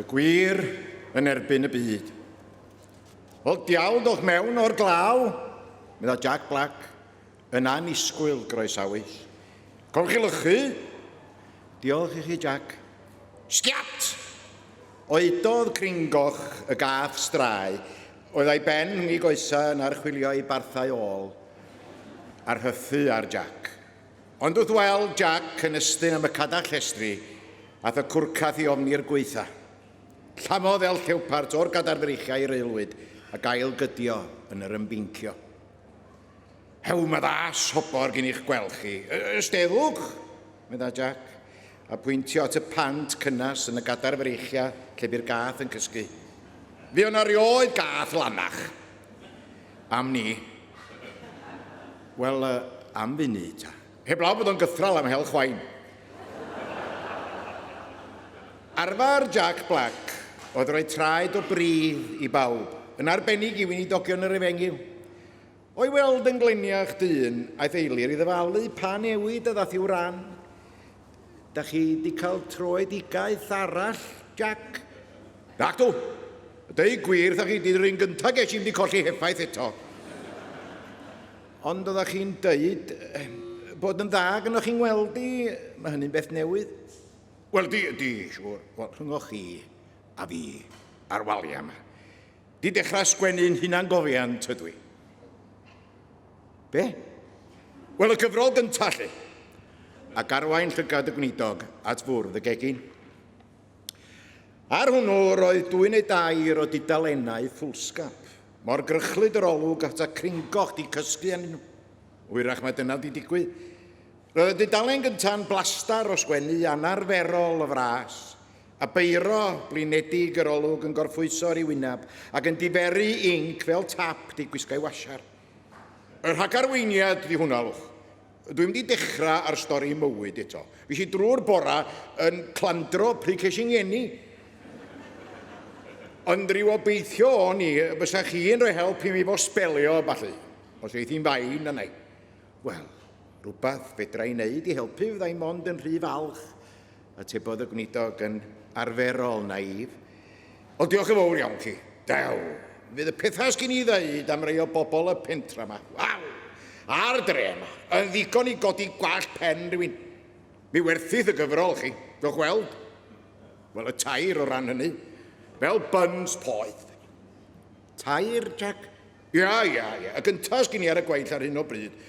gwir yn erbyn y byd. Wel, diawl dowch mewn o'r glaw, medda Jack Black, yn annisgwyl groesawus. Cofwch chi lychu? Diolch i chi, Jack. Sgiat! Oedodd Cringoch y gath strae, oedd a'i ben rhwng ei goesau yn archwilio ei barthau ôl, a'r hythu ar Jack. Ond wrth weld Jack yn estyn am y cadach llestri, ath y cwrcath i ofni'r gwaetha. Llamodd fel llewpart o'r gadair freichiau i'r aelwyd ac ail gydio yn yr ymbincio. Hew, ma dda sobor gin i'ch gweld chi. Ysteddwch, medda Jack, a pwyntio at y pant cynnas yn y gadair freichiau lle bu'r gath yn cysgu. Fuo 'na rioed gath lanach. Am ni. Wel, am funud ta. Heblaw bod o'n gythral am hel chwain. Arfer Jack Black oedd rhoi traed o bridd i bawb, yn arbennig i weinidogion yr efengyl. O'i weld yn gleniach dyn, aeth Eilir i ddyfalu pa newid a ddath i'w ran. Da chi di cael troedigaeth arall, Jack? Nacdw! A deud gwir wrtha chi, dy'r un gynta ges i'm di colli heffaith eto. Ond oeddech chi'n deud bod yn dda gynnwch chi'n ngweld i, mae hynny'n beth newydd. Wel, di, di, siŵr. Wel, rhyngoch chi a fi a'r waliau yma. Di dechrau sgwennu'n hunangofiant ydw i. Be? Wel, y gyfrol gyntaf, lle. Ac arwain llygad y gweinidog at fwrdd y gegin. Ar hwnnw roedd dwy neu dair o dudalennau ffwlsgap. Mor grychlyd yr olwg at y cringoch di cysgu arnyn nhw. Wyrach mae dyna di digwydd. Roedd y dudalen gynta'n blastar o sgwennu anarferol o fras, a beiro blinedig yr olwg yn gorffwyso ar ei wyneb ac yn diferu inc fel tap di gwisgo'i washar. Y rhagarweiniad di hwnna, lwch. Dwi'n mynd i dechrau ar stori mywyd eto. Fues i drwy'r bora yn clandro pryd ces i'n ngeni. Ond rhyw obeithio o'n i, fysa chi'n rhoi help i mi fo sbelio a ballu. Os eith hi'n fain yna i. Wel, rhywbeth fedra i wneud i helpu fydda i mond yn rhy falch, atebodd y gweinidog yn arferol naïf. Wel, diolch yn fawr iawn chi. Dew, fydd y pethau sgyn i ddeud am rei o bobl y pentra yma, waw, a'r dre yma, yn ddigon i godi gwallt pen rhywun. Mi werthith y gyfrol chi, dewch weld. Wel, y tair o ran hynny, fel buns poeth. Tair, Jack? Ia, ia, ia. Y gyntaf sgyn i ar y gweill ar hyn o bryd.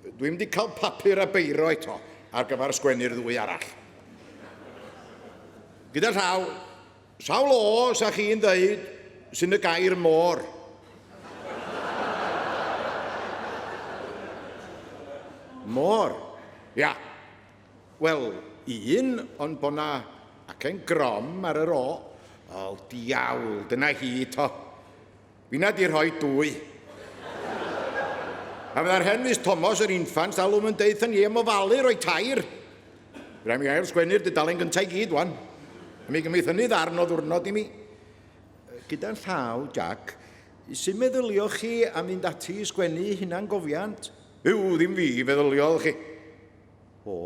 Dwi'n mynd i cael papur a beiro eto ar gyfer sgwennu'r ddwy arall. Gyda llaw, Sawl o sa chi'n ddeud sy'n y gair môr? Môr? Ia. Wel, un, ond bo na acen grom ar yr o. O, diawl, dyna hi to. Finna di rhoi dwy. A fydda'r hen Miss Tomos yr infant alwm yn deutha ni am ofalu rhoi tair. Rhaid mi ail sgwennu'r dudalen gyntaf i gyd, wan. A mi gymryd hynny ddarn o ddwrnod i mi. Gyda'n llaw, Jack, sy'n meddylioch chi am fynd ati i sgwennu hunangofiant? Yw, ddim fi, feddyliodd chi. O,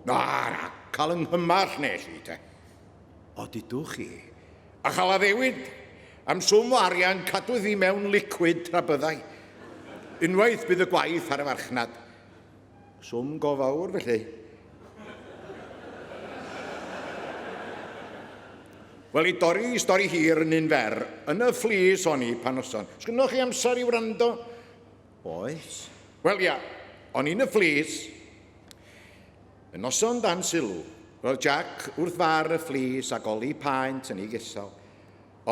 na, na, cael yng nghymell nes i, te. O, dudwch chi. A chael addewid am swm o arian cadw ddi mewn liquid tra byddai. Unwaith bydd y gwaith ar y farchnad. Swm go fawr, felly. Wel, i dorri stori hir yn un fer, yn y fflis o'n i pan noson. Sgynnoch chi amser i wrando? Oes. Wel, ia, o'n i'n y fflis. Y noson dan sylw, roedd Jack wrth far y fflis ac Oli Paent yn ei gesel.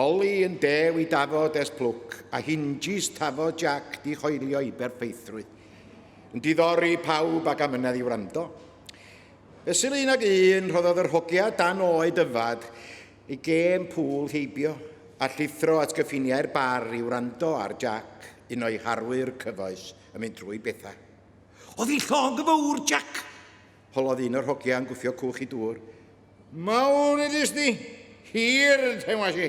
Oli yn dew i dafod ers plwc, a hinjis tafod Jack di choelio i berffeithrwydd. Yn diddori pawb ac amynedd i wrando. Fesul un ag un, rhoddodd yr hogia dan oed yfad ei gêm pŵl heibio a llithro at gyffiniau'r bar i wrando ar Jack, un o'i harwyr cyfoes, yn mynd drwy bethau. Oedd hi'n llong fawr, Jack? Holodd un o'r hogia yn gwthio cwch i dŵr. Mawr ydys di? Hir, teimlas i.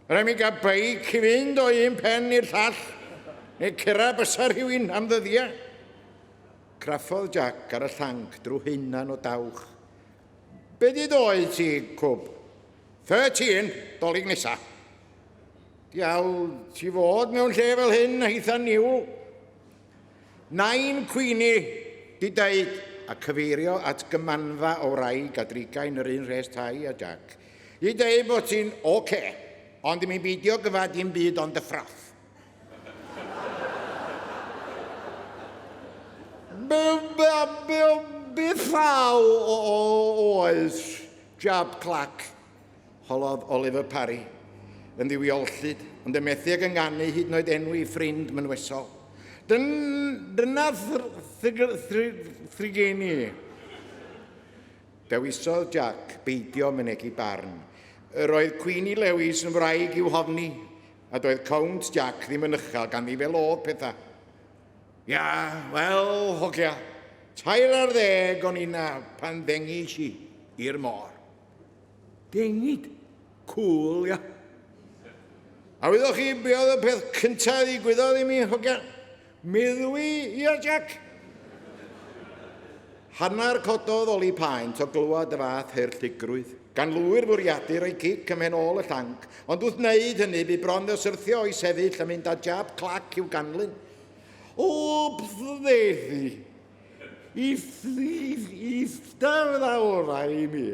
Rhaid mi gael beic i fynd o un pen i'r llall, neu cura bysa rhywun am ddyddiau. Craffodd Jack ar y llanc drwy hunan o dawch. Be di doedd ti, cwb? 13, dolyg nesa. Diawl, ti fod mewn lle fel hyn, a hitha niwl. Nain Queenie di deud, a cyfeirio at gymanfa o wraig a drigain yr un rhes tai a Jack, i deud bod ti'n oce, ond i mi beidio gyfa dim byd ond y ffraff. Be thaw oes jab clac? Holodd Oliver Parry, yn ddiwiolllyd, ond yn methu ag ynganu hyd yn oed enw ei ffrind mynwesol. Dyna thrigeini. Dewisodd Jack beidio mynegi barn. Yr oedd Queenie Lewis yn wraig i'w hofni, a doedd cownt Jack ddim yn uchel ganddi fel oedd pethau. Ia, wel, hogia, 13 o'n i 'na pan ddengis i i'r môr. Dengid? Cŵl, ia. A wyddoch chi be oedd y peth cyntaf ddigwyddodd i mi, hogia? Meddwi, ia, Jack? Hanner cododd Oli Paent o glywed y fath haerllugrwydd, gan lwyr fwriadu rhoi cic ym mhen ôl y llanc, ond wrth wneud hynny bu bron iddo syrthio o'i sefyll a mynd â jab clac i'w ganlyn. O, p'ddethi! Eistedd fydda orau i mi.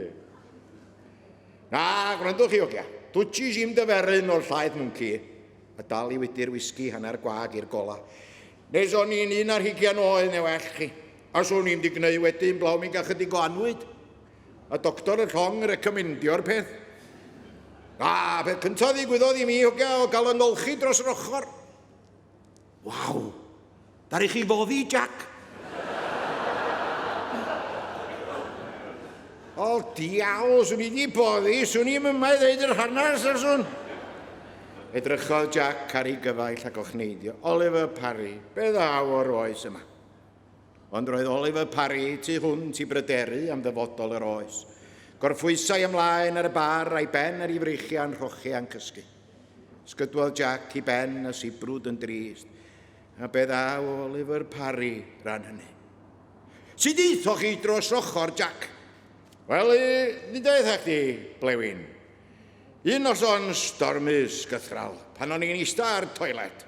Na, gwrandwch chi, ogia. Dwtshis i'm dyferyn o'r llaeth mwnci, a dal i wydyr wisgi hanner gwag i'r gola. Nes o'n i'n 21 oed neu well chi. A swn i'n di gneud wedyn blaw mi'n gael chydig o annwyd. A doctor y llong yn recomendio'r peth. Na, peth cyntaf ddigwyddodd i mi, hogia, o gael yng ngolchi dros yr ochr. Waw! Ddaru chi foddi, Jack? O, diawl, swn i di boddi, swn i'm yma i ddeud yr hanes, ar swn. Edrychodd Jack ar ei gyfaill ac ochneidio. Oliver Parry, be ddaw o'r oes yma? Ond roedd Oliver Parry tu hwnt i bryderu am ddyfodol yr oes. Gorffwysai ymlaen ar y bar a'i ben ar ei freichiau'n rhochiau'n cysgu. Sgydwodd Jack i ben a sibrwd yn drist. A be ddaw o Oliver Parry ran hynny? Sut aethoch chi dros ochr, Jack? Wel, nid aetha chdi, Blewyn. Un noson stormus gythral, pan o'n i'n eista ar toilet.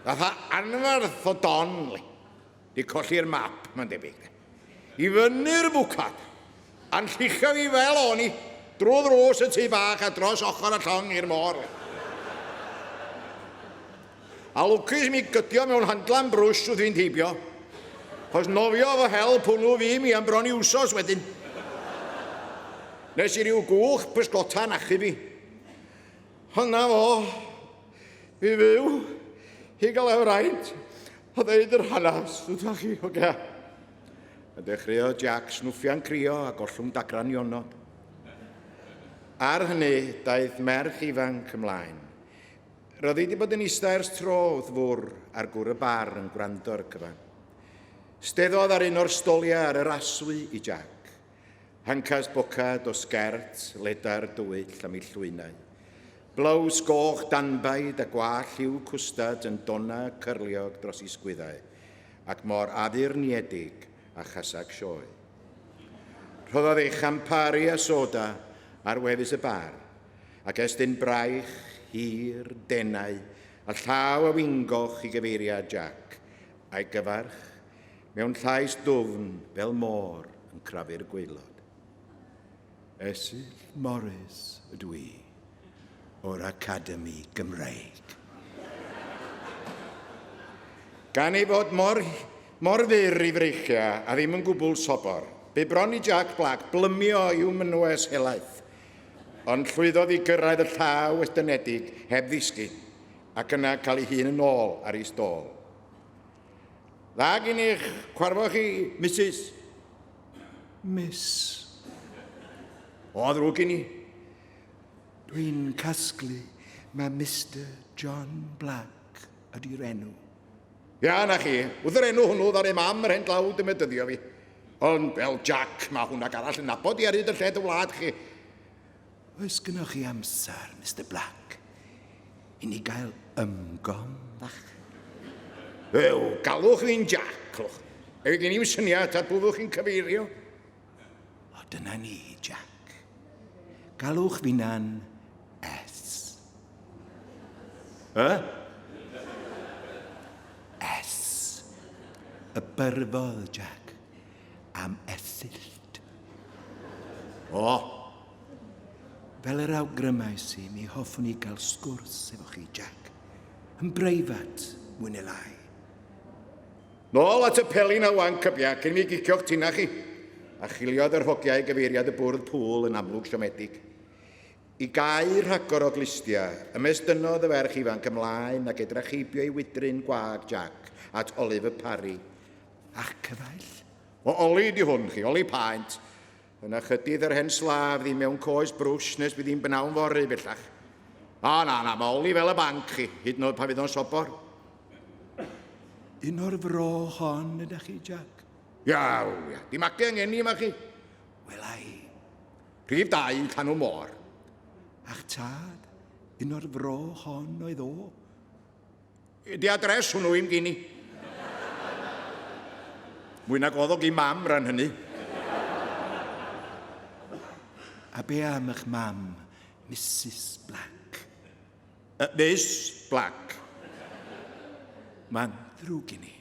Fatha anferth o don, li. Di colli'r map, mae'n debyg. I fyny'r bwcad. A'n lluchio fi fel o'n i, drwy ddrws y tŷ bach a dros ochr y llong i'r môr. A lwcus mi gydio mewn handlan brwsh wrth fi'n heibio. Chos nofio efo help hwnnw fi mi am bron i wsos wedyn. Nes i ryw gwch pysgota'n achub fi. Hwnna fo, i fyw, i gael y fraint o ddeud yr hanes, ydych chi, oce. A dechreuodd Jack snwffian crio a gollwng dagran ionod. Ar hynny, daeth merch ifanc ymlaen. Roedd hi wedi bod yn ista ers tro wrth fwr ar gwr y bar yn gwrando ar y cyfan. Steddodd ar un o'r stoliau ar yr aswy i Jack. Hancas bocad o sgert ledar dywyll am ei llwynau. Blows goch danbaid a gwallt lliw cwstard yn donna cyrliog dros ei sgwyddau, ac mor addurniedig â chasag sioe. Rhoddodd ei champari a soda ar wefus y bar, ac estyn braich hir, denau, a llaw a wingoch i gyfeiriad Jack, a'i gyfarch Mewn llais dwfn fel môr yn crafu'r gwaelod. Esyllt Morris ydw i, o'r Academi Gymreig. Gan ei fod mor, mor fyr i freichiau a ddim yn gwbl sobor, bu bron i Jack Black blymio i'w mynwes helaeth, ond llwyddodd i gyrraedd y llaw estynedig heb ddisgyn, ac yna cael ei hun yn ôl ar ei stôl. Dda gen i'ch cwarfo chi, Misus. Miss. O, ddrwg gen i. Dwi'n casglu mae Mister John Black ydy'r enw. Ia, na chi. Wrth yr enw hwnnw, ddaru mam yr hen dlawd yn medyddio fi. Ond fel Jack, mae hwnna arall yn nabod i ar hyd y lled y wlad chi. Oes gynnoch chi amser, Mister Black, i ni gael ymgom fach? Ew, galwch fi'n Jack, clwch. Ew, gen i'm syniad at bwy fyddwch chi'n cyfeirio. O, dyna ni, Jack. Galwch finna'n S. Y? S. Y byrfodd, Jack, am Esyllt. O. Fel yr awgrymais i, mi hoffwn i gael sgwrs efo chi, Jack. Yn breifat, mwy neu lai. Nôl at y pelin a wanc y bia cyn mi gicio'ch tina chi. A chiliodd yr hogiau i gyfeiriad y bwrdd pŵl yn amlwg siomedig. I gau rhagor o glustiau, ymestynnodd y ferch ifanc ymlaen ac edrach heibio i wydryn gwag Jack at Oliver Parry. A'ch cyfaill? O, Oli di hwn chi, Oli Paent. Yna chydydd yr hen slaf ddim mewn coes brwsh nes bydd hi'n bnawn fory bellach. O, na, na, mae Oli fel y banc chi, hyd yn oed pan fydd o'n sobor. Un o'r fro hon ydych chi, Jack? Ia, ia, di magu yng ngeni yma chi. Wel ai. Rhif 2, Llanw Môr. A'ch tad, un o'r fro hon oedd o? Di adres hwnnw i'm gin i. Mwy nag oedd o gin mam ran hynny. A be am eich mam, Mrs Black? Miss Black. Mae'n ddrwg i ni.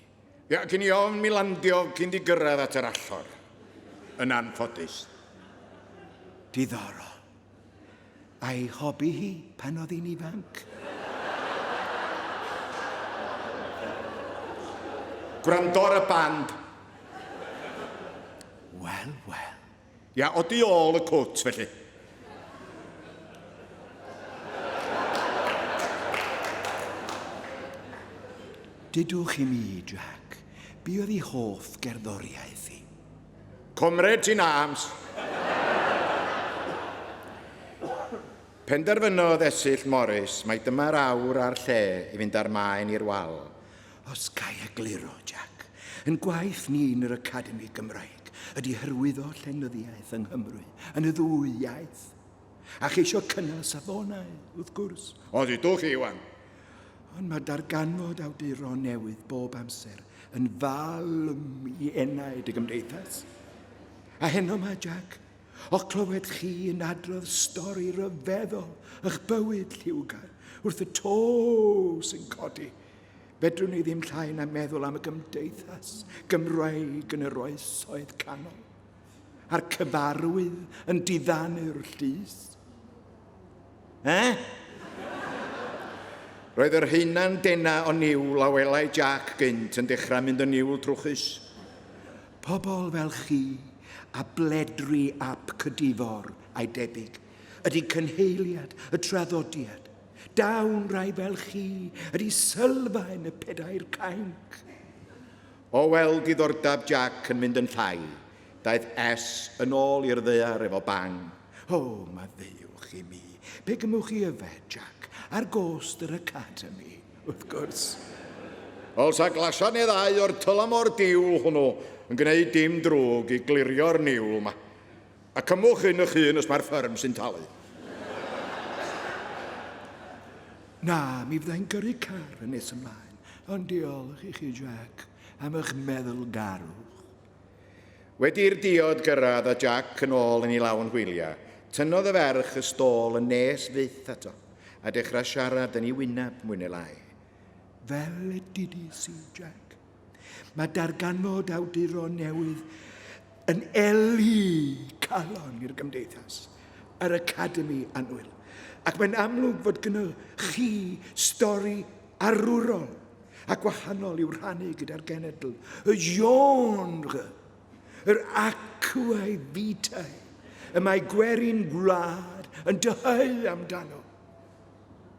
Ia, cyn i ofn mi landio cyn di gyrraedd at yr allor. Yn anffodus. Diddorol. A'i hobi hi pan oedd hi'n ifanc? Gwrando ar y band. Wel, wel. Ia, o du ôl y cwt, felly. Dudwch i mi, Jack, be oedd ei hoff gerddoriaeth hi? Comrades in Arms. Penderfynodd Esyllt Morris mai dyma'r awr a'r lle i fynd â'r maen i'r wal. Os ga i egluro, Jack, yn gwaith ni yn yr Academi Gymraeg ydy hyrwyddo llenyddiaeth yng Nghymru yn y ddwy iaith. A cheisio cynnal safonau, wrth gwrs. O, dudwch chi, Iwan. Ond mae darganfod awduron newydd bob amser yn falm i enaid y gymdeithas. A heno 'ma, Jack, o'ch clywed chi yn adrodd stori ryfeddol ych bywyd lliwgar wrth y to sy'n codi, fedrwn ni ddim llai na meddwl am y gymdeithas Gymraeg yn yr oesoedd canol, a'r cyfarwydd yn diddanu'r llys. Eh? Roedd yr haenan dena o niwl a welai Jack gynt yn dechrau mynd yn niwl trwchus. Pobl fel chi a bledri ap Cydifor a'i debyg ydy cynheiliad y traddodiad. Dawn rai fel chi ydy sylfaen y pedair cainc. O weld diddordeb Jack yn mynd yn llai, daeth S yn ôl i'r ddaear efo bang. O, maddeuwch i mi. Be gymwch chi yfed, Jack? Ar gost yr Academi, wrth gwrs. Wel, sa glasiad neu ddau o'r tylamor diwl hwnnw yn gwneud dim drwg i glirio'r niwl 'ma. A cymwch un ych hun os mae'r ffyrm sy'n talu. Na, mi fyddai'n gyrru car yn nes ymlaen. Ond diolch i chi, Jack, am eich meddylgarwch. Wedi i'r diod gyrraedd a Jack yn ôl yn ei lawn hwyliau, tynnodd y ferch y stôl yn nes fyth ato, a dechrau siarad yn ei wyneb mwy neu lai. Fel y dudis i, Jack, mae darganfod awduron newydd yn eli calon i'r gymdeithas, yr Academi annwyl, ac mae'n amlwg fod gynnoch chi stori arwrol a gwahanol i'w rhannu gyda'r genedl, y genre, yr aquae vitae, y mae gwerin gwlad yn dyheu amdano.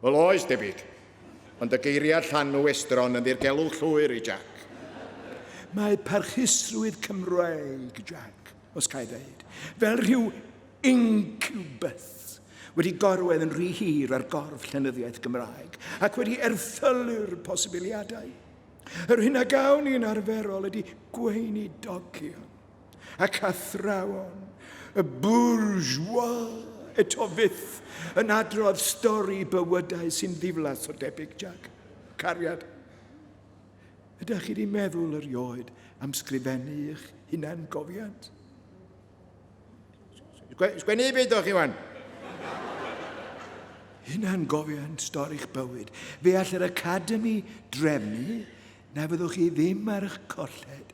Wel oes, debyg. Ond y geiriau llanw estron yn ddirgelwch llwyr i Jack. Mae parchusrwydd Cymraeg, Jack, os ca i ddeud, fel rhyw incubus wedi gorwedd yn rhy hir ar gorff llenyddiaeth Gymraeg ac wedi erthylu'r posibiliadau. Yr hyn a gawn ni'n arferol ydy gweinidogion ac athrawon, y bourgeois eto fyth yn adrodd stori bywydau sy'n ddiflas o debyg, Jack. Cariad. Ydych chi wedi meddwl erioed am sgrifennu eich hunangofiant? Sgwennu beth o'ch chi wan? Hunangofiant stori'ch bywyd. Fe all yr Academi drefnu na fyddwch chi ddim ar eich colled.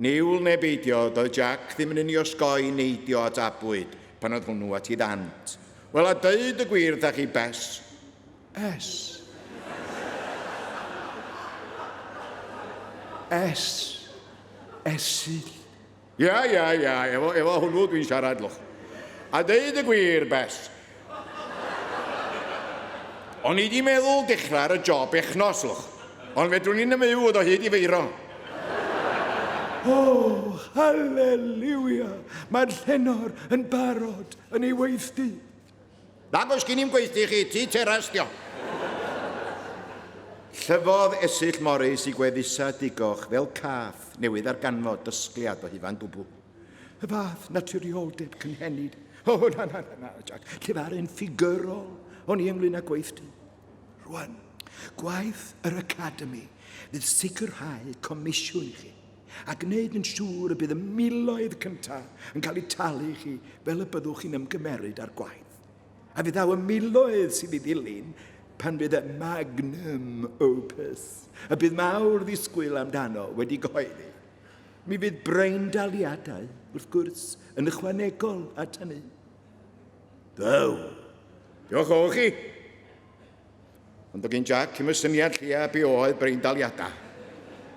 Niwl neu beidio, doedd Jac ddim yn un i osgoi neidio at abwyd pan oedd hwnnw at ei ddant. Wel, a deud y gwir wrtha chi, Bess. S. S. Esyll. Ia, ia, ia, efo, efo hwnnw dwi'n siarad, lwch. A deud y gwir, Bess. O'n i di meddwl dechrau ar y job echnos, lwch. Ond fedrwn i'n ymyw o hyd i feiro. O, oh, haleliwia! Mae'r llenor yn barod yn ei weithdy. Nag oes gen i'm gweithdy chi, tŷ teras dio. Llyfodd Esyllt Morris i gwefusau digoch fel cath newydd ddarganfod dysgliad o hufan dwbl. Y fath naturioldeb cynhenid. O, na, na, na, na, Jack. Llefaru'n ffigurol o'n i ynglyn â gweithdy. Rwan, gwaith yr Academi fydd sicrhau comisiwn i chi a gwneud yn siŵr y bydd y miloedd cyntaf yn cael eu talu i chi fel y byddwch chi'n ymgymeryd â'r gwaith. A fe ddaw y miloedd sydd i ddilyn pan fydd y magnum opus, y bydd mawr ddisgwyl amdano, wedi gyhoeddi. Mi fydd breindaliadau, wrth gwrs, yn ychwanegol at hynny. Ddew! Diolch o chi! Ond doedd gen Jack ddim y syniad lleia be oedd breindaliadau.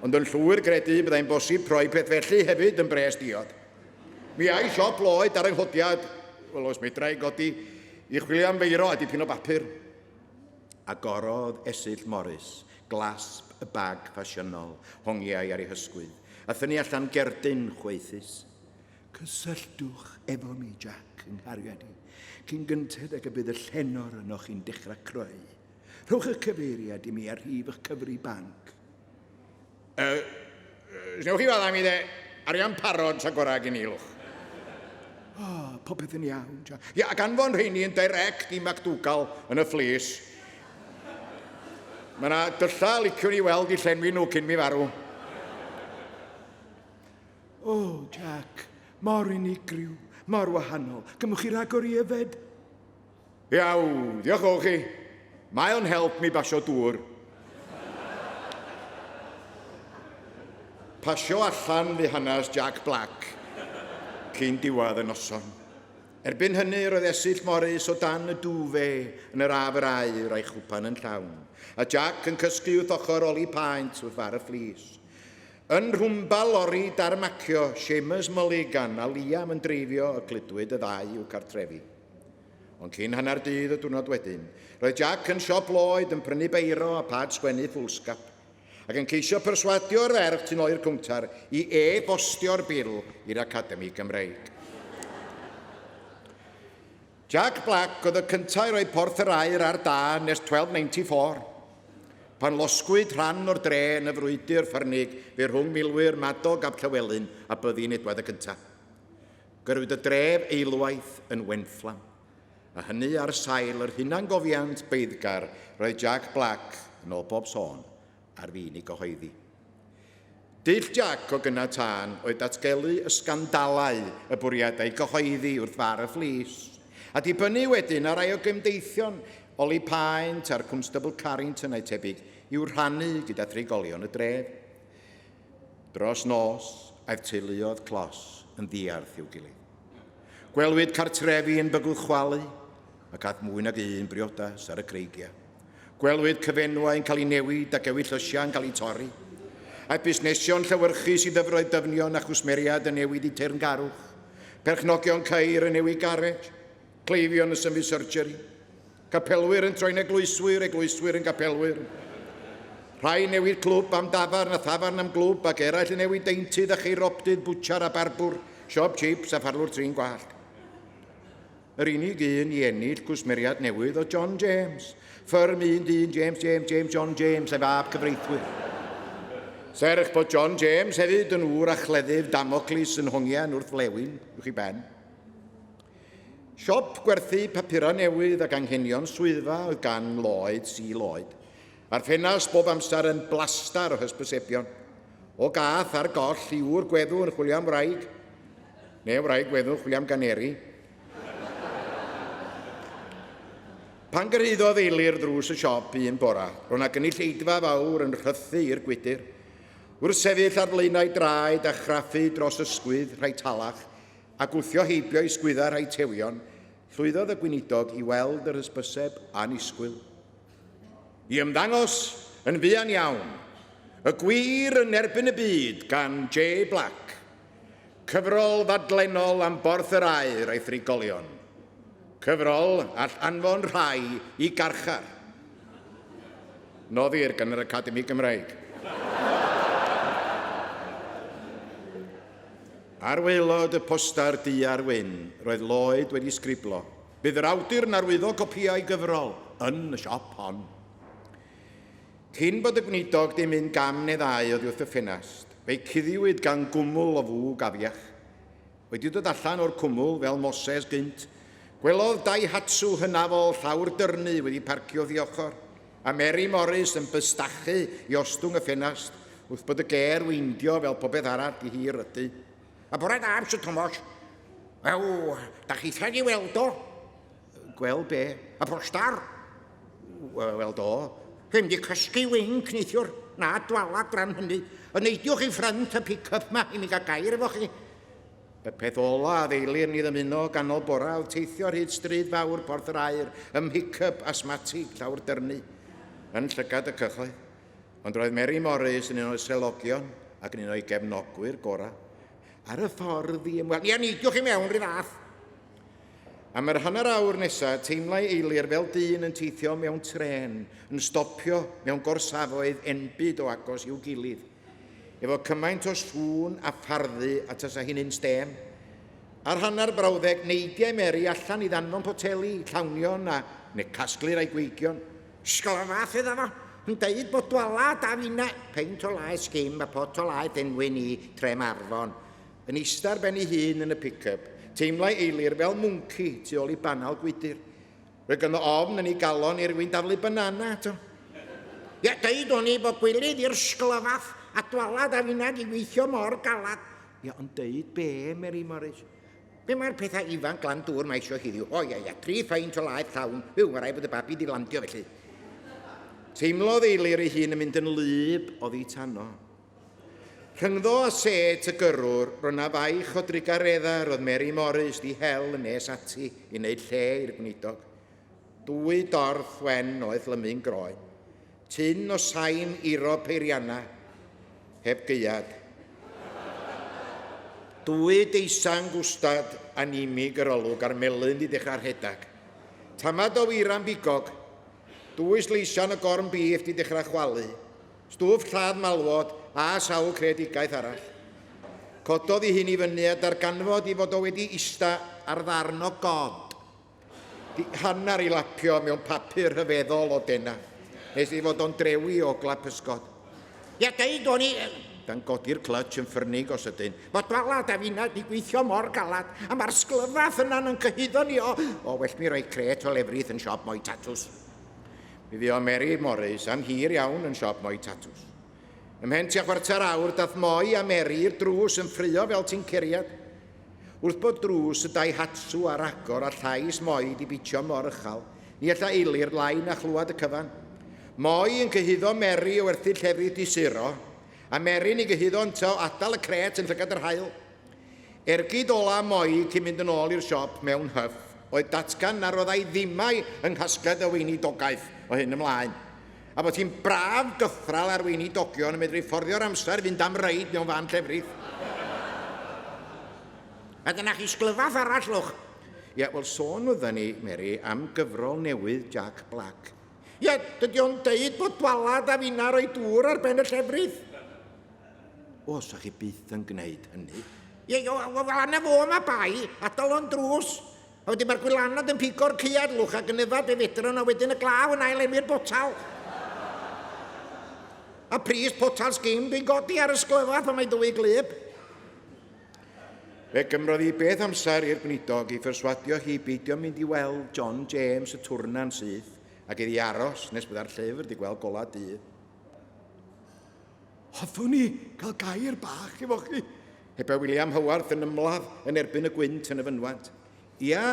Ond yn llwyr gredu byddai'n bosib troi peth felly hefyd yn bres diod. Mi ai siop Lloyd ar yng nghodiad, wel os medra i godi, i chwilio am feiro a dipyn o bapur. Agorodd Esyllt Morris glasp y bag ffasiynol hongiai ar ei hysgwydd, a thynnu allan gerdyn chwaethus. Cysylltwch efo mi, Jack, yng nghariad i, cyn gynted ag y bydd y llenor ynoch chi'n dechrau creu. Rhowch eich cyfeiriad i mi a rhif eich cyfri banc. Uh, Snewch chi fadda mi de, arian parod sa gorau gen i, lwch. O, oh, popeth yn iawn, Jack. Ia, ac anfon rheini yn direct i MacDougall yn y fflis. Mae yna dylla liciwn i weld i llenwi nhw cyn mi farw. O, oh, Jack, mor unigryw, mor wahanol. Gymwch chi ragor i yfed? Iawn, diolch o chi. Mae o'n help mi basio dŵr. Pasio allan fu hanes Jack Black cyn diwedd y noson. Erbyn hynny, roedd Esyllt Morris o dan y dwfe yn yr af yr aur a'i chwpan yn llawn, a Jack yn cysgu wrth ochr Oli Paent wrth far y fflis. Yn rhwmba lori darmacio, Seamus Mulligan a Liam yn dreifio y cludwyd y ddau i'w cartrefi. Ond cyn hanner dydd y diwrnod wedyn, roedd Jack yn siop Lloyd yn prynu beiro a pad sgwennu ffwlsgap, ac yn ceisio perswadio'r ferch tu ôl i'r cowntar i e-bostio'r bil i'r Academi Gymreig. Jack Black oedd y cyntaf i roi Porth yr Aur ar dân nes 1294, pan losgwyd rhan o'r dre yn y frwydr ffyrnig fu rhwng milwyr Madog ap Llywelyn a byddin Edward y Cyntaf. Gyrrwyd y dref eilwaith yn wenfflam, a hynny ar sail yr hunangofiant beiddgar roedd Jack Black, yn ôl pob sôn, ar fin ei gyhoeddi. Dull Jack o gynnau tân oedd datgelu y sgandalau y bwriadai gyhoeddi wrth far y fflis, a dibynnu wedyn ar rai o gymdeithion Oli Paent a'r Cwnstabl Carrington a'i tebyg i'w rhannu gyda thrigolion y dref. Dros nos, aeth teuluoedd clos yn ddiarth i'w gilydd. Gwelwyd cartrefi yn bygwth chwalu, ac aeth mwy nag un briodas ar y creigiau. Gwelwyd cyfenwau yn cael eu newid ac ewyllysiau yn cael eu torri. Aeth busnesion llewyrchus i ddyfroedd dyfnion a chwsmeriaid yn newid i teyrngarwch. Perchnogion ceir yn newid garej. Cleifion yn symud surgery. Capelwyr yn troi'n eglwyswyr, eglwyswyr yn gapelwyr. Rhai yn newid clwb am dafarn a thafarn am glwb ac eraill yn newid deintydd a cheiroptydd, bwtsiar a barbwr, siop chips a pharlwr trin gwallt. Yr unig un i ennill cwsmeriad newydd oedd John James. Ffyrm un dyn James James James John James a'i fab cyfreithwyr. Serch bod John James hefyd yn ŵr a chleddyf Damocles yn hongian wrth flewyn uwch ei ben. Siop gwerthu papurau newydd ac anghenion swyddfa oedd gan Lloyd C. Lloyd, a'r ffenast bob amser yn blastar o hysbysebion. O gath ar goll i ŵr gweddw yn chwilio am wraig, neu wraig weddw yn chwilio am ganeri. Pan gyrhaeddodd Eilir ddrws y siop un bora, roedd 'na gynulleidfa fawr yn rhythu i'r gwydr. Wrth sefyll ar flaenau draed a chraffu dros ysgwydd rhai talach, a gwthio heibio i sgwyddau rhai tewion, llwyddodd y gweinidog i weld yr hysbyseb annisgwyl. I ymddangos yn fuan iawn, Y Gwir yn Erbyn y Byd gan Jay Black. Cyfrol ddadlennol am Borth yr Aur a'i thrigolion. Cyfrol all anfon rhai i garchar. Noddir gan yr Academi Gymraeg. Ar waelod y postar du ar wyn, roedd Lloyd wedi sgriblo, Bydd yr awdur yn arwyddo copïau gyfrol yn y siop hon. Cyn bod y gweinidog 'di mynd gam neu ddau oddi wrth y ffenast, fe'i cuddiwyd gan gwmwl o fwg afiach. Wedi dod allan o'r cwmwl, fel Moses gynt, gwelodd Daihatsu hynafol llawr dyrnu wedi parcio wrth ei ochr, a Mary Morris yn bystachu i ostwng y ffenast wrth bod y gêr weindio fel popeth arall 'di hi rydu. A bore da, Mister Tomos. Wel, da chi di weld o? Gweld be? Y postar? Wel, do. Ddim di cysgu winc neithiwr. Na, dwala dran hynny. Y neidiwch i ffrynt y pick-up ma i mi gael gair efo chi. Y peth ola a ddeilir ni ddymuno ganol bora oedd teithio ar hyd stryd fawr Porth yr Aur ym mhick-up asmatig llawr dyrnu yn llygad y cyhoedd. Ond roedd Mary Morris yn un o'i selogion ac yn un o'i gefnogwyr gorau. Ar y ffordd i ymweld... Ia, neidiwch i mewn rhyw fath. Am yr hanner awr nesaf, teimlai Eilir fel dyn yn teithio mewn trên, yn stopio mewn gorsafoedd enbyd o agos i'w gilydd. Efo cymaint o sŵn a pharddu a tasa hi'n un stêm. Ar hanner brawddeg, neidiai Mary allan i ddanfon poteli, llawnion a neu casglu rai gweigion. Sglafath iddo fo, yn deud bod dwala da finna, peint o laeth sgim a pot o laeth enwyn i Tremarfon. Yn ista ar ben ei hun yn y pick-up, teimlai Eilir fel mwnci tu ôl i banel gwydr. Roedd ganddo ofn yn ei galon i rywun daflu banana ato. Ie, deud o'n i bod gwilydd i'r sglyfath a dwalad a finna di weithio mor galad. Ie, ond deud be, Mary Morris? Be mae'r pethau ifanc glan dŵr mae isio heddiw? O, ie, ie, tri pheint o laeth llawn. Fyw, mae rhaid bod y babi di landio felly. Teimlodd Eilir ei hun yn mynd yn wlyb oddi tano. Rhyngddo a sêt y gyrrwr, roedd 'na faich o drugareddau roedd Mary Morris 'di hel yn nes ati i wneud lle i'r gweinidog. Dwy dorth wen oedd lymu'n groen. Tun o sain iro peiriannau, heb gaead. Dwy deisan gwstad anemic yr olwg a'r melyn 'di dechrau rhedeg. Tamad o wyran bigog. Dwy sleisian o gorn bîff 'di dechrau chwalu. Stwff lladd malwod a sawl creadigaeth arall. Cododd ei hun i fyny a darganfod ei fod o wedi ista ar ddarn o god. Di hanner ei lapio mewn papur rhyfeddol o dena, nes ei fod o'n drewi o ogla pysgod. Ia, deud o'n i... Dan godi'r clutch yn ffyrnig o sydyn. Mae dwalad a finna di gweithio mor galad, a mae'r sglyfath yna'n yn cyhuddo ni o... O, well mi roi crêt o lefrith yn siop Moi Tatws. Mi fuodd Mary Morris am hir iawn yn siop Moi Tatws. Ymhen tua chwarter awr, dath Moi a Mary i'r drws yn ffraeo fel tinceriad. Wrth bod drws y Daihatsu ar agor a llais Moi di bitio mor uchel, ni alla Eilir lai na chlywed y cyfan. Moi yn cyhuddo Mary o werthu llefrith di-suro, a Mary'n ei gyhuddo ynte o adael y crêt yn llygad yr haul. Ergyd ola Moi cyn mynd yn ôl i'r siop mewn hyff oedd datgan na roddai ddimai yng nghasgliad y weinidogaeth o hyn ymlaen, a bod hi'n braf gythral ar weinidogion yn medru fforddio'r amser i fynd am reid mewn fan llefrith. A dyna chi sglyfath arall, lwch. Ie, wel, sôn oedden ni, Mary, am gyfrol newydd Jack Black. Ie, dydy o'n deud bod dwalad a finna roi dŵr ar ben y llefrith. O, sa chi byth yn gwneud hynny. Ie, o, wel, anna fo ma bai, adael o'n drws. A wedyn mae'r gwylanod yn pigo'r caead lwch ac yn yfad be fedran a wedyn y glaw yn ail enwi'r botal. A pris potal sgim dwi'n godi ar y sglyfath pan mae dwy glyb. Fe gymrodd hi beth amser i'r gweinidog i pherswadio hi beidio mynd i weld John James y twrna'n syth ac iddi aros nes bydda'r llyfr 'di gweld golau dydd. Hoffwn i gael gair bach efo chi. Hebe William Howarth yn ymladd yn erbyn y gwynt yn y fynwent. Ia?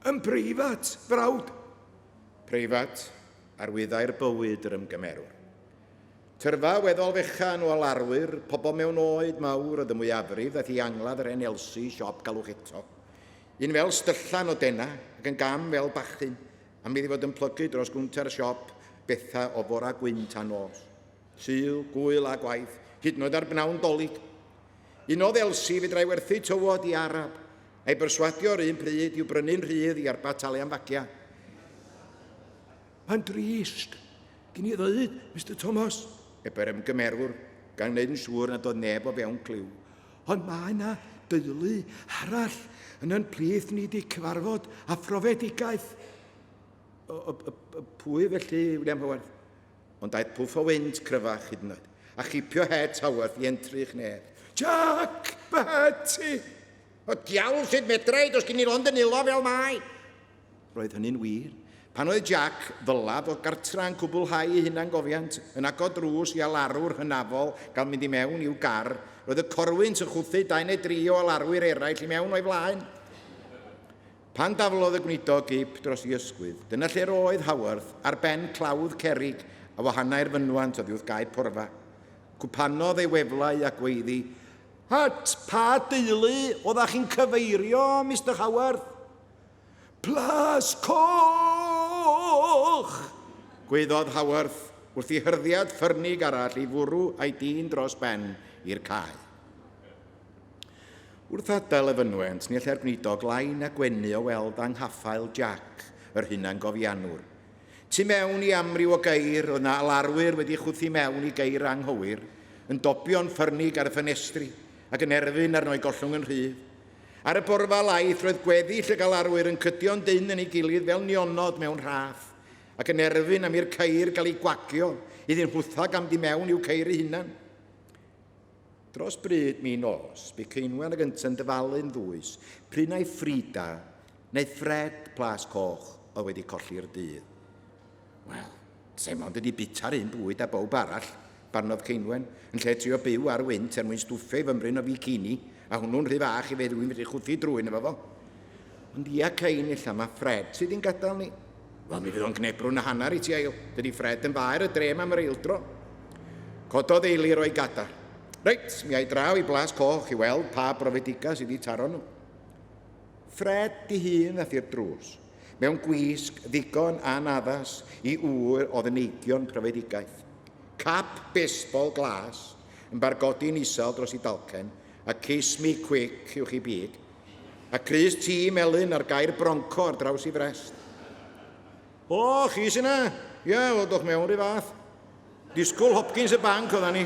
Yn breifat, frawd. Preifat, arwyddai'r bywyd yr ymgymerwr. Tyrfa weddol fechan o alarwyr, pobl mewn oed mawr oedd y mwyafrif ddaeth i angladd yr hen Elsi, siop galwch eto. Un fel styllan o dena, ac yn gam fel bachyn, am iddi fod yn plygu dros gwnter siop bethau o fora gwyn tan nos. Sul, gwyl a gwaith, hyd yn oed ar bnawn Dolig. Unodd Elsi fedrai werthu tywod i Arab, a'i berswadio'r un pryd i'w brynu'n rhydd i arbad talu am fagiau. Mae'n drist, gin i ddweud, Mister Thomas. Ebe'r ymgymerwr, gan wneud yn siŵr nad oedd neb o fewn clyw. Ond mae yna deulu arall yn yn plith ni di cyfarfod a phrofedigaeth. O, o, o, pwy felly, William Howard? Ond daeth pwff o wynt cryfach hyd yn oed, a chipio het Howarth i entrych nef. Jack, fy het i! O diawl sut medra i, does gen i lond yn nilo fel mae. Roedd hynny'n wir. Pan oedd Jack ddylaf o gartra yn cwblhau ei hunangofiant, yn agor drws i alarwr hynafol gael mynd i mewn i'w gar, roedd y corwynt yn chwthu dau neu dri o alarwyr eraill i mewn o'i flaen. Pan daflodd y gweinidog gip dros ei ysgwydd, dyna lle'r oedd Howarth, ar ben clawdd cerrig a wahanai'r fynwant oddi wrth gae porfa. Cwpanodd ei weflau a gweiddi, At pa deulu oeddach chi'n cyfeirio, Mister Howarth? Plas Coch! Gwaeddodd Howarth wrth i hyrddiad ffyrnig arall ei fwrw a'i dyn dros ben i'r cae. Wrth adael y fynwent, ni allai'r gweinidog lai na gwenu o weld anghaffael Jac, yr hunangofiannwr. Tu mewn i amryw o geir, oedd 'na alarwyr wedi chwythu mewn i geir anghywir, yn dobio'n ffyrnig ar y ffenestri, ac yn erfyn arno eu gollwng yn rhydd. Ar y borfa laeth, roedd gweddill y galarwyr yn cydio'n dynn yn ei gilydd fel nionod mewn rhaff, ac yn erfyn am i'r ceir gael eu gwagio, iddyn nhwthag am du mewn i'w ceir eu hunan. Dros bryd min nos, bu Ceinwen ag yntau'n dyfalu'n ddwys prun ai Frida neu Fred Plas Coch oedd wedi colli'r dydd. Wel, se mond wedi bita'r un bwyd â bawb arall, barnodd Ceinwen, yn lle trio byw ar wynt er mwyn stwffio ei fymryn o ficini, a hwnnw'n rhy fach i fe rywun fedru chwythu drwyn efo fo. Ond ia, Cain, ella ma Fred sydd i'n gadael ni. Wel, mi fydd o'n gnebrwn a hanner i ti ail. Dydy Fred yn faer y dre am yr eildro. Cododd Eilir o'i gadar. Reit, mi a'i draw i Blas Coch i weld pa brofedigaeth sydd wedi taro nhw. Fred di hun ddath i'r drws, mewn gwisg ddigon anaddas i ŵr oedd yn eigion profedigaeth. Cap baseball glas yn bargodi'n isel dros ei dalcen a kiss me quick uwch ei big, a crys T melyn a'r gair Bronco ar draws ei frest. O, chi sy'n na? Ie, yeah, wel, dwch mewn rhyw fath. Disgwyl Hopkins y banc oeddan ni.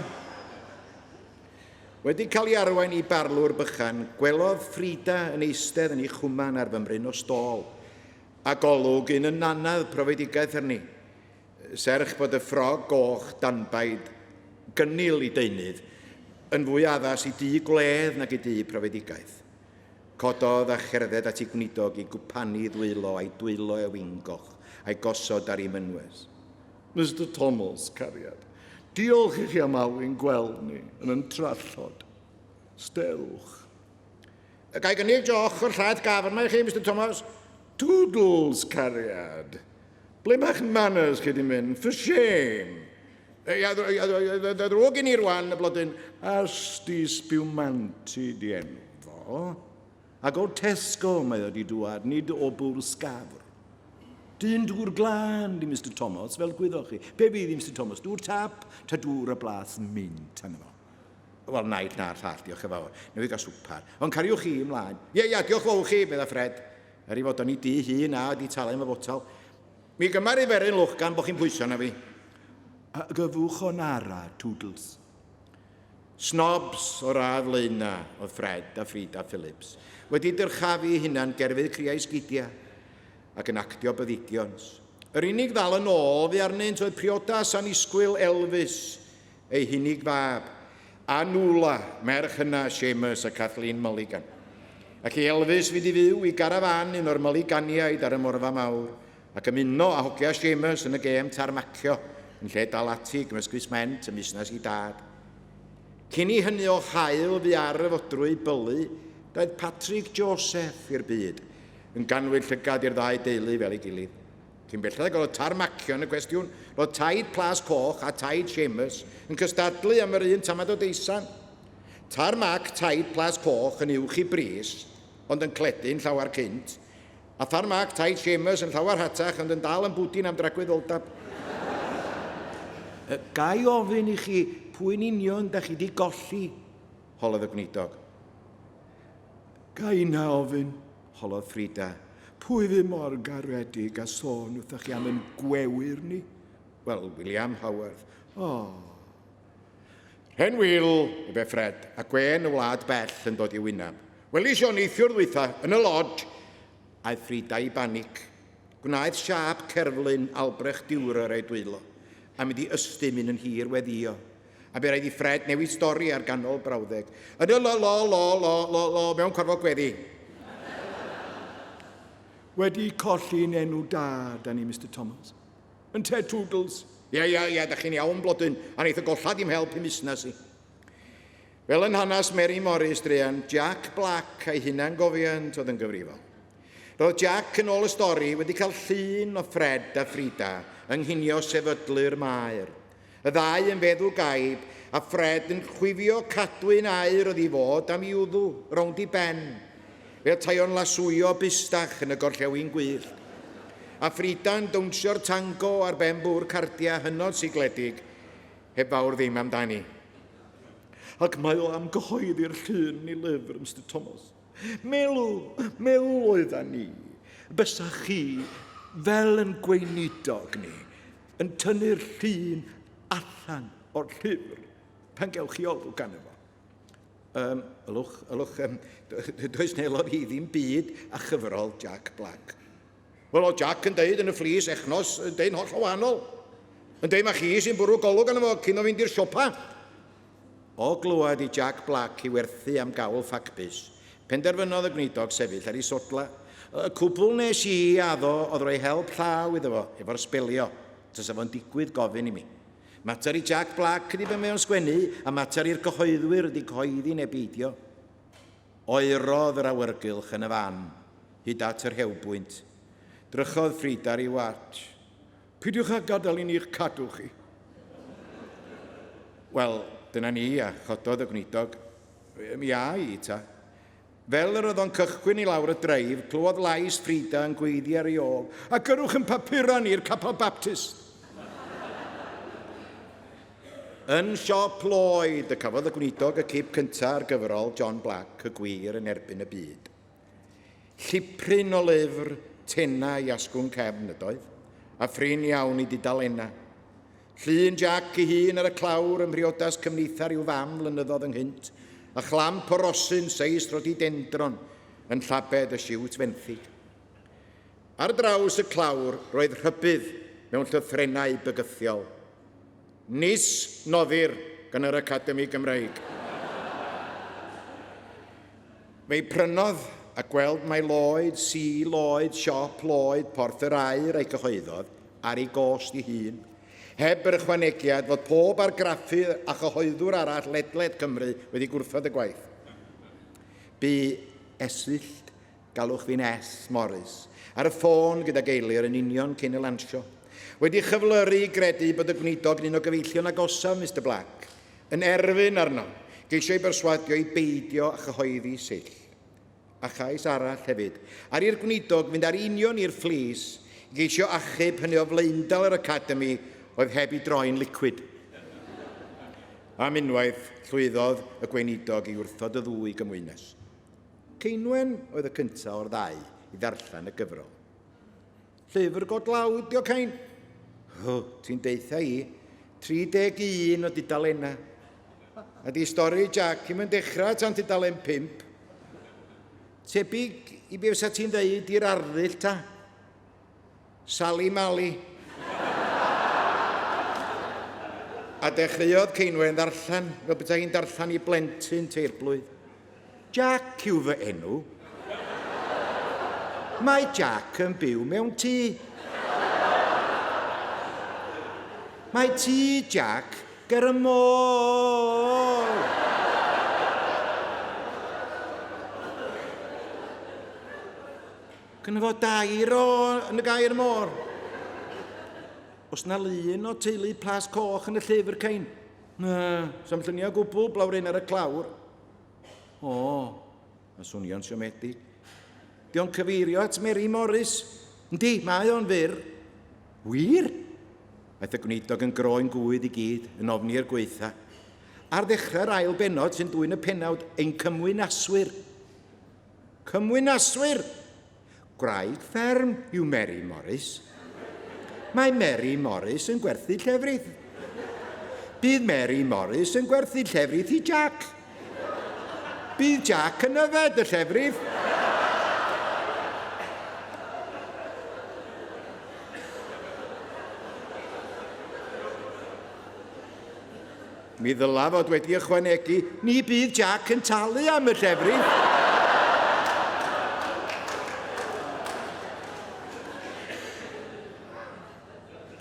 Wedi cael ei arwain i barlwr bychan, gwelodd Frida yn eistedd yn ei chwman ar fymryn o stôl, a golwg un yn nannedd profedigaeth arni. Serch bod y ffrog goch danbaid gynnil i deunydd yn fwy addas i dŷ gwledd nag i dŷ profedigaeth. Cododd a cherdded at ei gweinidog i gwpanu ddwylo a'i dwylo ewingoch a'i gosod ar ei mynwes. Mister Thomas, cariad, diolch i chi am alw'n gweld ni yn yn trallod. Sterwch. Ga i gynnig joch o'r llaeth gafr 'ma i chi, Mister Thomas? Toodles, cariad. Ble mae'ch manners chi 'di mynd? For shame! Ia, ddrwg i ni rwan, y blodyn. Asti Spumanti 'di enw fo. Ac o Tesco mae o 'di dŵad, nid o Bwr Sgafr. Dyn dŵr glân 'di Mister Thomas, fel gwyddoch chi. Be fydd i Mister Thomas, dŵr tap ta dŵr a blas mint arno fo? Wel, naill na'r llall, diolch yn fawr. Newydd gael swpar. Ond cariwch chi ymlaen. Ie, ia, diolch fawr chi, medda Fred. Er ei fod o'n i du hun a wedi talu am y botel. Mi gymar i feryn lwch gan bo chi'n pwyso na fi. A gyfwch o'n ara, Toodles. Snobs o radd flaena oedd Fred a Frida Phillips, wedi dyrchafu eu hunan gerfydd criau sgidia ac yn actio byddigions. Yr unig ddal yn ôl fu arnynt oedd priodas annisgwyl Elvis, ei hunig fab, a Nuala, merch hyna Seamus a Kathleen Mulligan. Ac i Elvis fynd i fyw i garafán un o'r Mulliganiaid ar y Morfa Mawr, ac ymuno â hogia Seamus yn y gêm tarmacio, yn lle dal ati i gymysgu sment ym musnes ei dad. Cyn i hynny o haul fu ar y fodrwy bylu, daeth Patrick Joseph i'r byd, yn ganwyll llygad i'r ddau deulu fel ei gilydd. Cyn belled ag oedd tarmacio yn y cwestiwn, roedd taid Plas Coch a taid Seamus yn cystadlu am yr un tamad o deisan. Tarmac taid Plas Coch yn uwch i bris, ond yn cledu'n llawer cynt, a tharmac taid Seamus yn llawer rhatach ond yn dal yn bwdin am dragwyddoldeb. Ga i ofyn i chi pwy'n union da chi di golli? Holodd y gweinidog. Ga inna ofyn? Holodd Frida. Pwy fu mor garedig a sôn wrthoch chi am yn gwewyr ni? Wel, William Howarth. O. Hen Wil, ebe Fred, a gwên y wlad bell yn dod i'w wyneb. Welis i o neithiwr ddwytha, yn y lodge. Aeth Frida i banig. Gwnaeth siâp cerflun Albrecht Dürer ei dwylo, a mynd i ystum un yn hir weddïo. A bu raid i Fred newid stori ar ganol brawddeg. Yn y lo lo lo lo lo lo mewn corfod gweddi. Wedi colli'n enw da, da ni, Mister Thomas. Ynte, Toodles? Ia, ia, ia, da chi'n iawn, blodyn. A neith y gollad i'm help i musnes i. Fel yn hanes Mary Morris druan, Jack Black a'i hunan gofiant oedd yn gyfrifol. Roedd Jack, yn ôl y stori, wedi cael llun o Fred a Frida yng nghinio sefydlu'r maer. Y ddau yn feddw gaib, a Fred yn chwifio cadwyn aur oedd i fod am i wddw rownd i ben, fel tae o'n laswyo bustach yn y gorllewin gwyllt. A Frida'n downsio'r tango ar ben bwr cardia hynod sigledig, heb fawr ddim amdani. Ac mae o am gyhoeddi'r llun yn ei lyfr, Mister Thomas. Meddwl, meddwl oeddan ni, bysa chi, fel yn gweinidog ni, yn tynnu'r llun allan o'r llyfr pan gewch chi olwg arno fo. Ylwch, ylwch, does nelo fi ddim byd a chyfrol Jack Black. Wel, o Jack yn deud yn y fflis echnos, yn deud holl wahanol. Yn deud mae chi sy'n bwrw golwg arno fo cyn o fynd i'r siopa. O glywed i Jack Black i werthu am gawl ffacbys, penderfynodd y gweinidog sefyll ar ei sodla. Y cwbl nes i addo oedd rhoi help llaw iddo fo efo'r sbelio, tasa fo'n digwydd gofyn i mi. Mater i Jack Black ydi be mae o'n sgwennu, a mater i'r cyhoeddwyr ydi cyhoeddi neu beidio. Oerodd yr awyrgylch yn y fan, hyd at yr rhewbwynt. Drychodd Frida ar ei watch. Peidiwch â gadael i ni'ch cadw chi. Wel, dyna ni, a chododd y gweinidog. Mi a i, ta. Fel yr oedd o'n cychwyn i lawr y dreif, clywodd lais Frida yn gweiddi ar ei ôl, A gyrrwch yn papurau ni i'r Capel Baptist. Yn siop Lloyd y cafodd y gweinidog y cip cyntaf ar gyfrol John Black, Y Gwir yn Erbyn y Byd. Llipryn o lyfr tenau i asgwrn cefn ydoedd, a phrin iawn i dudalennau. Llun Jack ei hun ar y clawr ym mhriodas cymdeithar i'w fam flynyddoedd ynghynt, a chlamp o rosyn seis rhododendron yn llabed y siwt fenthyg. Ar draws y clawr roedd rhybudd mewn llythrennau bygythiol. Nis noddir gan yr Academi Gymreig. Fe'i prynodd a gweld mai Lloyd, C. Lloyd, Siop Lloyd, Porth yr Aur a'i cyhoeddodd ar ei gost ei hun, heb yr ychwanegiad fod pob argraffydd a chyhoeddwr arall ledled Cymru wedi gwrthod y gwaith. Bu Esyllt, galwch fi'n S. Morris, ar y ffôn gydag Eilir yn union cyn y lansio. Wedi chyflyru i gredu bod y gweinidog yn un o gyfeillion agosaf Mister Black, yn erfyn arno, geisio ei berswadio i beidio â chyhoeddi sill. A chais arall hefyd, ar i'r gweinidog fynd ar union i'r fflis i geisio achub hynny o flaendal yr Academi oedd heb ei droi'n liquid. Am unwaith, llwyddodd y gweinidog i wrthod y ddwy gymwynas. Ceinwen oedd y cyntaf o'r ddau i ddarllen y gyfrol. Llyfr go dlawd, dio Cain. Hw, ti'n deutha i, 31 o dudalennau. A di stori Jack i'm yn dechrau tan tudalen 5. Tebyg i be fysa ti'n ddeud i'r arddull ta? Sali Mali. A dechreuodd Ceinwen ddarllen fel petai hi'n darllen i blentyn teirblwydd. Jack yw fy enw. Mae Jack yn byw mewn tŷ. Mae tŷ Jack ger y môr. Gynno fo dair o yn y gair môr. Os na lun o teulu Plas Coch yn y llyfr, Cain? Na, sa'm lluniau o gwbl, blaw'r un ar y clawr. O, mae swnio'n siomedig. Di o'n cyfeirio at Mary Morris? Yndi, mae o'n fyr. Wir? Aeth y gwneidog yn groen gwydd i gyd, yn ofni'r gwaetha. Ar ddechrau'r ail bennod sy'n dwyn y pennawd Ein Cymwynaswyr. Cymwynaswyr! Gwraig fferm yw Mary Morris. Mae Mary Morris yn gwerthu llefrith. Bydd Mary Morris yn gwerthu llefrith i Jack. Bydd Jack yn yfed y llefrith. Mi ddyla fod wedi ychwanegu, ni bydd Jack yn talu am y llefrith.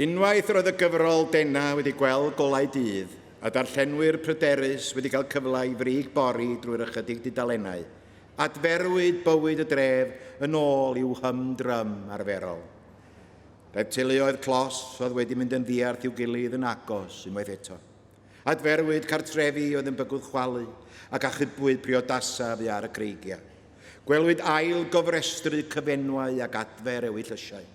Unwaith yr oedd y gyfrol dena wedi gweld golau dydd, a darllenwyr pryderus wedi cael cyfle i frig bori drwy'r ychydig dudalennau, adferwyd bywyd y dref yn ôl i'w hymdrym arferol. Daeth teuluoedd clos oedd wedi mynd yn ddiarth i'w gilydd yn agos unwaith eto. Adferwyd cartrefi oedd yn bygwth chwalu ac achubwyd priodasau fu ar y creigiau. Gwelwyd ail gofrestru cyfenwau ac adfer ewyllysiau.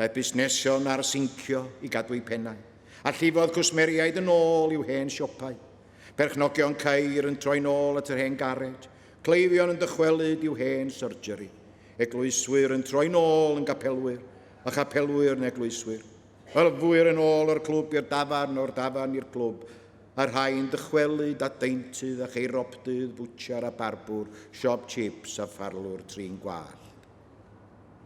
Daeth busnesion ar sincio i gadw eu pennau, a llifodd cwsmeriaid yn ôl i'w hen siopau. Perchnogion ceir yn troi'n ôl at yr hen garej, cleifion yn dychwelyd i'w hen surgery. Eglwyswyr yn troi'n ôl yn gapelwyr, a chapelwyr yn eglwyswyr. Ylfwyr yn ôl o'r clwb i'r dafarn, o'r dafarn i'r clwb, a rhai'n dychwelyd at deintydd a cheiropdydd, bwtsiar a barbwr, siop chips a pharlwr trin gwallt.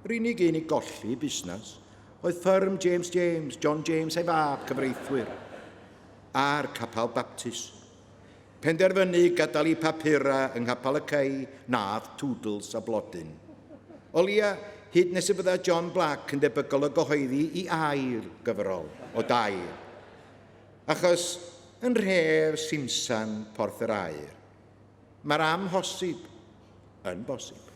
Yr unig un i golli busnes oedd fferm James James, John James a'i fab, cyfreithwyr, a'r capel Baptist. Penderfynu gadael eu papurau yng Nghapel y Cei nath Toodles a Blodyn. O leia, hyd nes y bydda John Black yn debygol o gyhoeddi i ail gyfrol o dair. Achos yn nhref Simsan Porth yr Aur, mae'r amhosib yn bosib.